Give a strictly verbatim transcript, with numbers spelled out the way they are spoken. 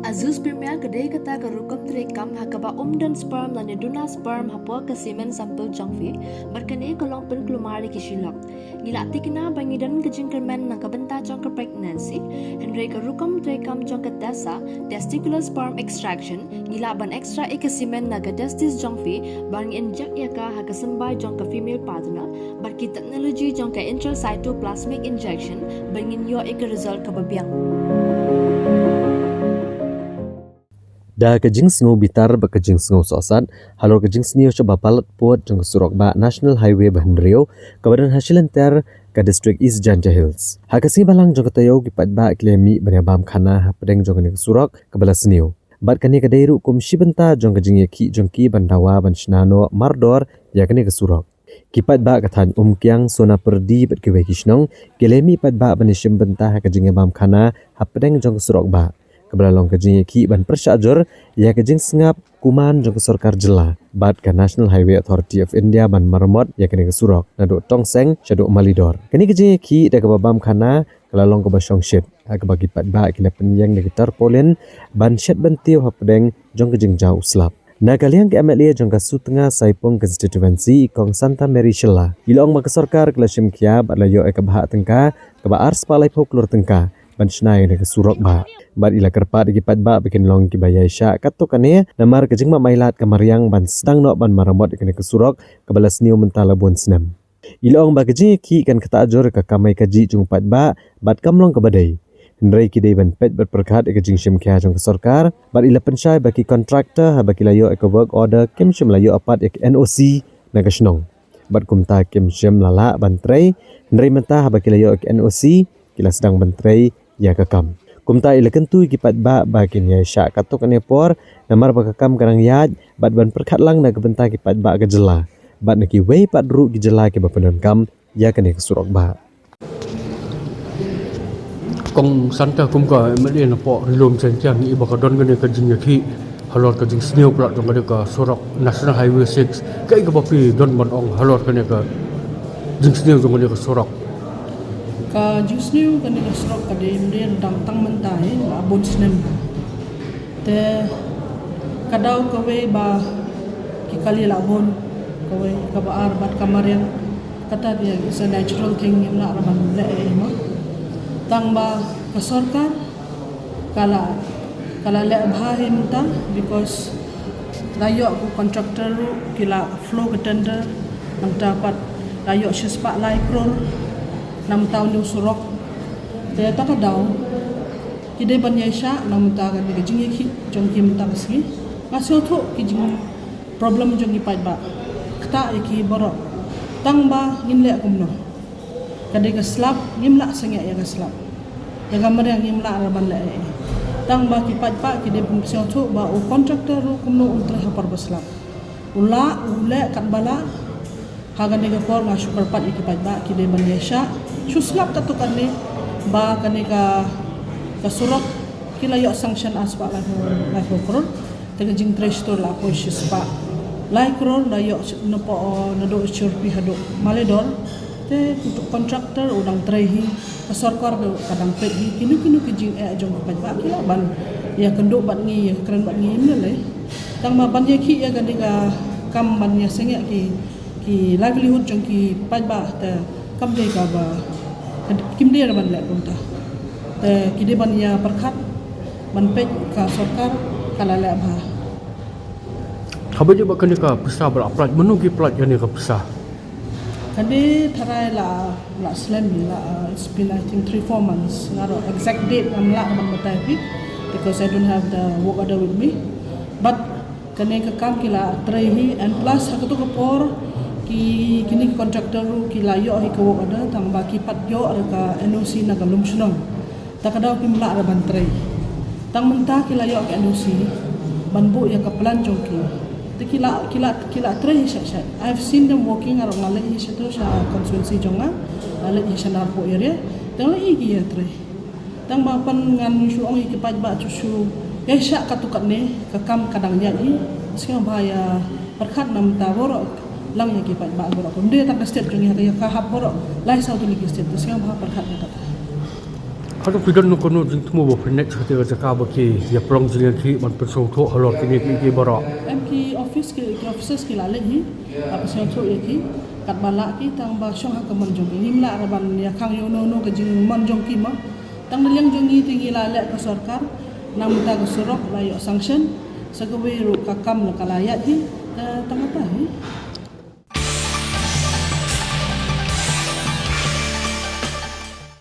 Azoospermia ka dei kata ka rukom treikam ha kaba ym don sperm lane duna sperm hapoh ka semen sample jong phi, bad kane ka long pynkulmar ïa ki shi lok. Ngi la tikna ba ngi don ka jingkyrmen na ka bynta jong ka pregnancy, hynrei ka rukom treikam jong ka TESA, testicular sperm extraction, ngi lah ban extract ïa ka semen na ka testis jong phi, ba ngin inject ïa ka ha ka symbai jong ka female partner, bad ki technology jong ka intracytoplasmic injection, ba ngin ïoh ïa ka result kaba biang. Da ka jingsngew bitar bad ka jingsngew sohsat halor ka jingsniew shaba palat pud jong ka surok bah National Highway ba hynriew, kaba don ha shilynter ka district East Jaintia Hills. Ha ka sngi balang jong ka taïew ki paidbah ki la mih ban ïa bam khana hapdeng jong kane ka surok kaba la sniew. Bad kane ka dei ruh kum shi bynta jong ka jingïakhih jong ki ban dawa ban shna noh mardor ïa kane ka surok. Ki paidbah ka thaiñ Umkiang, Sonapyrdi bad kiwei ki shnong, ki la mih paidbah ban ïashim bynta ha ka jingïabam khana hapdeng jong ka surok bah, kaba la long ka jingïakhih ban pyrshah jur ïa ka jingsngap kuman jong ka sorkar jylla bad ka National Highway Authority of India ban maramot ïa kane ka surok naduh Tongseng shaduh Malidor. Kane ka jingïakhih da kaba bam khana ka la long kaba shongshit, ha kaba ki paidbah ki la pynïeng da ki tarpaulin ban shet ban tiew hapdeng jong ka jingjaw u slap. Na ka liang ka M L A jong ka Sutnga Saipung Constituency, i Kong Santa Mary Shylla, i la ong ba ka sorkar ka la shim khia bad la ïoh ïa ka bhah tyngka kaba ar spah laiphew klur tyngka ban shna ïa kane ka surok bah. Bad i la kyrpad ïa ki paidbah ba kin long kiba ïaishah katto katne, namar ka jingmap mailad ka mariang ban sdang noh ban maramot ïa kane ka surok kaba la sniew mynta la bun snem. I la ong ba ka jingïakhih kan ktah jur ïa ka kamai kajih jong u paidbah bad kam long kaba dei. Hynrei ki dei ban peit bad pyrkhat ïa ka jingshim khia jong ka sorkar, bad i la pynshai ba ki contractor haba ki la ïoh ïa ka work order kim shym la ïoh pat ïa ka N O C na ka shnong. Bad kumta kim shym la lah ban trei, hynrei mynta haba ki la ïoh ïa ka N O C, ki la sdang ban trei ïa ka kam. Kumta i la kyntu ïa ki paidbah ba kin ïaishah katto katne por, namar ba ka kam ka dang ïaid, bad ban pyrkhat lang na ka bynta ki paidbah ka jylla bad na kiwei pat ruh ki jylla kiba pyndonkam ïa kane ka surok bah. Kong Santa, kum ka M L A na pdeng Ri Lum Seng Kiang, i ba ka don kane ka jingïakhih halor ka jingsniew palat jong kane ka surok National Highway six, kaei kaba phi don ban ong halor kane ka jingsniew jong kane ka surok? Ka jingsniew kane ka surok ka dei ym dei tang tang mynta, eh, la bun snem. Te ka daw kawei ba ki kali la bun, kawei kaba ar bad ka mariang, kata dei, it's a natural thing, ngim lah ruh ban leh ei ei mo. Tang ba ka sorkar ka la, ka la leh bha hi mynta, because la ïoh ki contractor ruh ki la flow ka tender, nangta pat la ïoh shispah lai klur na mynta une u surok. Te ta ka daw ki dei ban ïaishah na mynta kane ka jingïakhih jong ki mynta ka sngi. Nga sngewthuh ki jing problem jong ki paidbah. Ktah ïa ki baroh. Tang ba ngin leh kumno? Ka dei ka slap, ngim lah sangeh ïa ka slap. Ïa ka mariang ngim lah ruh ban leh ei ei. Tang ba ki paidbah ki dei ban sngewthuh ba u contractor ruh kumno un trei ha por ba slap. U lah, u leh katba lah. Ha kane ka por nga shu kyrpad ïa ki paidbah ki dei ban ïaishah shu slap katto katne, ba kane ka, ka surok ki la ïoh sanction ar spah laiphew, laiphew klur. Te ka jingtrei sha tur la poi shispah lai klur, la ïoh sh-, napoh, naduh Chirpi haduh Malidor. Te utu u contractor u dang trei hi, ka sorkar ka dang peit hi, kino kino ki jingeh jong ki paidbah ki lah ban ïakynduh bad ngi, ïakren bad ngi, ym lei lei. Tang ba ban ïakhih ïa kane ka kam ban ïaseng ïa ki, ki livelihood jong ki paidbah, te kam dei kaba, ka, kim dei ruh ban leh kumta. Te ki dei ban ïa pyrkhat, ban peit ka sorkar ka la leh bha. Haba ïa ba kane ka pisa ba la pynlait, mano ki pynlait kane ka pisa? Kane tharai la, la slem hi la, uh, it's been, I think, three, four months. Nga ruh exact date ngam lah ban batai phi, because I don't have the work order with me. But kane ka kam ki la trei hi, and plus ha kato ka por ki, kine ki contractor ruh ki la ïoh hi ka work order, tang ba ki pat ïoh ruh ka N O C na ka Lumshnong. Ta ka daw kim lah ruh ban trei. Tang mynta ki la ïoh ka N O C ban buh ïa ka plan jong ki. Te ki la, ki la, ki la trei hi sha, sha. I've seen them working, nga ruh nga leit hi sha tu sha constituency jong nga. Nga leit hi sha Narpuh area. Te nga leit hi ki ïa trei. Tang ba pynban ngan shu ong ïa ki paidbah shu, shu ïaishah katto katne, ka kam ka dang ïaid hi. Sngewbha ïa pyrkhat na mynta baroh, lang ïa ki paidbah baroh. Ym dei tang ka state jong ngi, ha ka, ha ka hap baroh lai saw tylli ki state. Te sngewbha pyrkhat ïa kata. Hato phi don kano jingthmu ba phin leit sha kata ka jaka ba ki ïa pynlong jingïakhih ban pynsngewthuh halor kine kiei kiei baroh? Em, ki office ki, ki officers ki la leit hi ban pynsngewthuh ïa ki. Katba lah ki tang ba shong ha ka mon jong ki, ngim lah ruh ban ïa khang ïa uno uno ka jingmon jong ki mo. Tang na liang jong ngi te ngi la leh ka sorkar, na mynta ka surok la ïoh sanction, sa kawei ruh ka kam la ka la ïaid hi. Te tang kata hi.